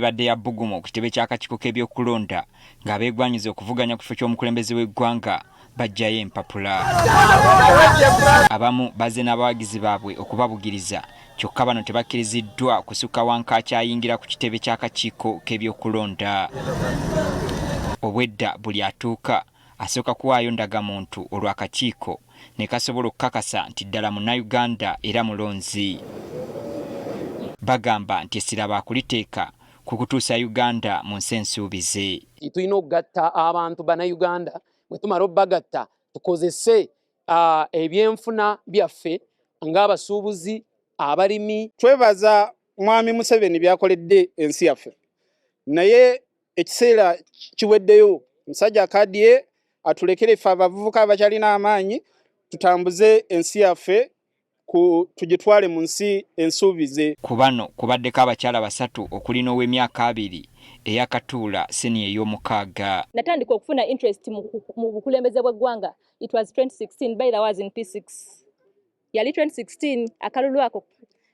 Embeera ebadde ya bbugumu ku kitebe ky'akakiiko k'ebyokulonda ng'abeegwanyiza okuvuganya ku kifo ky'omukulembeze w'eggwanga bajjayo empapula. Abamu bazze n'abawagizi baabwe okubabugiriza, kyokka bano tebakkiriziddwa kusukka wankaaki ayingira ku kitebe ky'akakiiko k'ebyokulonda. Obwedda buli atuuka asooka kuwaayo ndagamuntu, olwo akakiiko ne kasobola okukakasa nti ddala Munnayuganda era mulonzi. Bagamba nti essira baakuliteeka ku kutuusa Uganda mu nsi ensuubize. Tulina okugatta abantu Bannayuganda. Bwe tumala obbagatta, tukozese ebyenfuna byaffe ng'abasuubuzi, abalimi. Twebaza Mwami Museveni byakoledde ensi yaffe, naye ekiseera kiweddeyo. Musajja akaddiye, atulekere ffe abavubuka abakyalina amaanyi, tutambuze ensi yaffe tugitwale mu nsi ensuubize. Ku bano kubaddeko abakyala basatu, okuli n'ow'emyaka 20 eyakatuula siniya ey'omukaaga. Natandika okufuna interest mu bukulembeze bw'eggwanga, it was 2016. By the was in P6, yali 2016. Akalulu ako,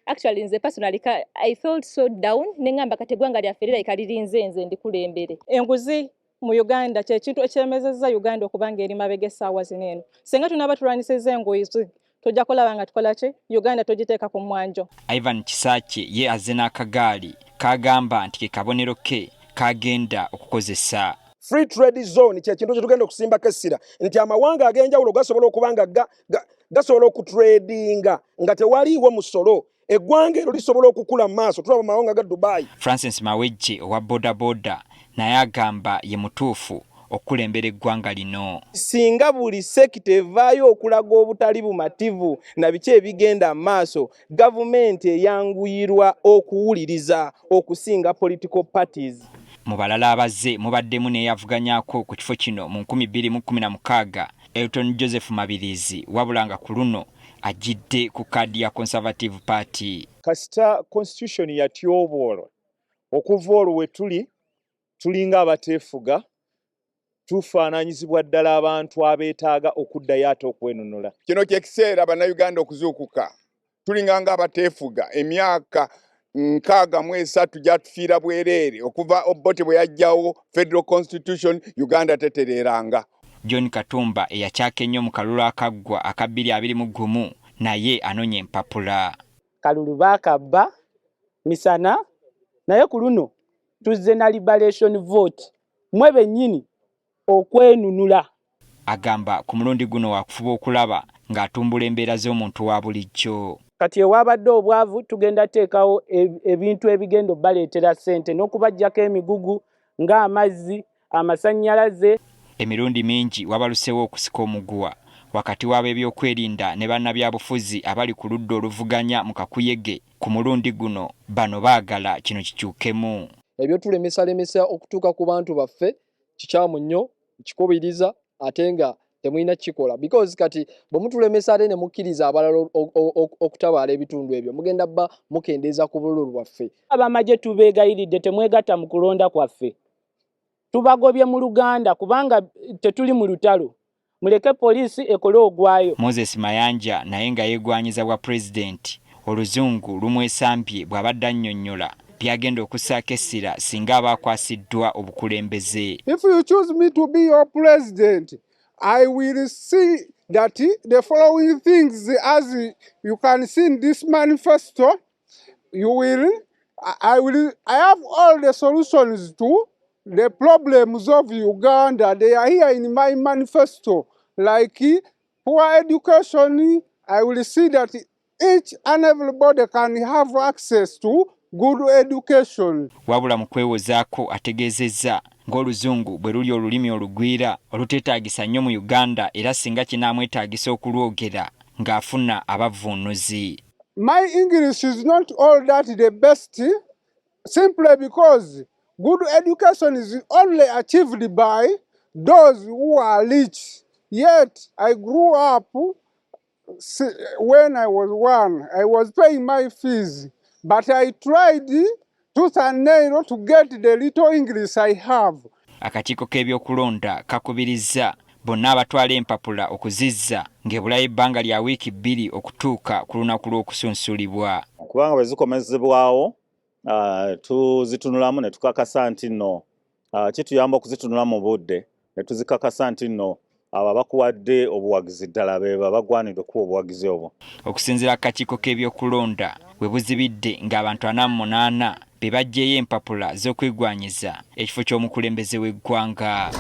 actually nze personally I felt so down, neŋŋamba kati eggwanga lyaffe lirabika lirinze nze ndikulembere. Enguzi mu Uganda kyekintu ekyemezezza Uganda okuba nga eri mabega essaawa zino eno. Singa tunaaba tulwanyisizza enguzi, tujja kulaba nga tukola ki, Uganda tugiteeka ku mwanjo. Ivan Kisaakye ye azze n'akagaali k'agamba nti ke kabonero ke k'agenda okukozesa. Free trade zone kyekintu kyetugenda okusimbako essira, nti amawanga ag'enjawulo gasobola okuba nga gasobola okutradinga nga tewaliiwo musolo. Eggwanga eryo lisobola okukula mu maaso. Tulaba mawanga ga Dubai. Francis Mawejje owa bodaboda naye agamba ye mutuufu okukulembera eggwanga lino. Singa buli sector evaayo okulaga obutali bumativu na biki ebigenda mu maaso, gavumenti eyanguyirwa okuwuliriza okusinga political parties. Mu balala abazze mubaddemu n'eyavuganyako ku kifo kino mu 2016, Elton Joseph Mabirizi, wabula nga ku luno ajjidde ku kaadi ya Conservative Party. Kasita constitution yatyoboolwa, okuva olwo we tuli tulinga abateefuga, tufaananyizibwa ddala abantu abeetaaga okuddayo ate okwenunula. Kino kyekiseera Bannayuganda okuzuukuka. Tulinga nga abateefuga. Emyaka 63 gyatufiira bwereere. Okuva Obote bwe yajjawo federal constitution, Uganda tetereeranga. John Katumba eyakyaka ennyo mu kalulu akaggwa aka 2021 naye anoonya empapula. Kalulu baakabba misana, naye ku luno tuzze na liberation vote, mwe bennyini okwenunula. Agamba ku mulundi guno wakufuba okulaba ng'atumbula embeera z'omuntu wa bulijjo. Kati ewabadde obwavu, tugenda teekawo ebintu ebigenda obbaleetera ssente n'okubaggyako emigugu ng'amazzi, amasannyalaze. Emirundi mingi wabaluseewo okusika omuguwa wakati w'ab'ebyokwerinda ne bannabyabufuzi abali ku ludda oluvuganya mu kakuyege. Ku mulundi guno bano baagala kino kikyukemu. Ebyotulemesalemesa okutuuka ku bantu baffe kikyamu nnyo, kikubiriza ate nga temulina kukikola, because kati bwe mutulemesa ate ne mukkiriza abalala okutabaala ebitundu ebyo, mugenda bba mukendeeza ku bululu bwaffe. Abamagye tubeegayiridde, temwegatta mu kulonda kwaffe. Tubagobye mu Luganda kubanga tetuli mu lutalo. Muleke poliisi ekole ogwayo. Moses Mayanja naye nga yeegwanyiza bwa pulezidenti, oluzungu lumwesambye bw'abadde annyonnyola byagenda okussaako essira singa aba akwasiddwa obukulembeze. If you choose me to be your president, I will see that the following things, as you can see in this manifesto, you will, I will, I have all the solutions to the problems of Uganda. They are here in my manifesto, like poor education. I will see that each and everybody can have access to good education. Wabula mu kwewozaako ategeezezza ng'oluzungu bwe luli olulimi olugwira oluteetaagisa nnyo mu Uganda, era singa kinaamwetaagisa okulwogera ng'afuna abavvuunuzi. My English is not all that the best, simply because good education is only achieved by those who are rich. Yet I grew up when I was one, I was paying my fees, but I tried tooth and nail to get the little English I have. Akakiiko k'ebyokulonda kakubirizza bonna abatwala empapula okuzizza ng'ebulayo ebbanga lya wiiki 2 okutuuka ku lunaku lw'okusunsulibwa. Kubanga bwe zikomezebwawo Tuzitunulamu ne tukakasa nti nno kituyamba okuzitunula mu budde ne tuzikakasa nti nno abo abakuwadde obuwagizi ddala beba bagwanidde okuwa obuwagizi obwo. Okusinziira ku kakiiko k'ebyokulonda, we buzibidde ng'abantu 48 be baggyeeyo empapula z'okwegwanyiza ekifo ky'omukulembeze w'eggwanga.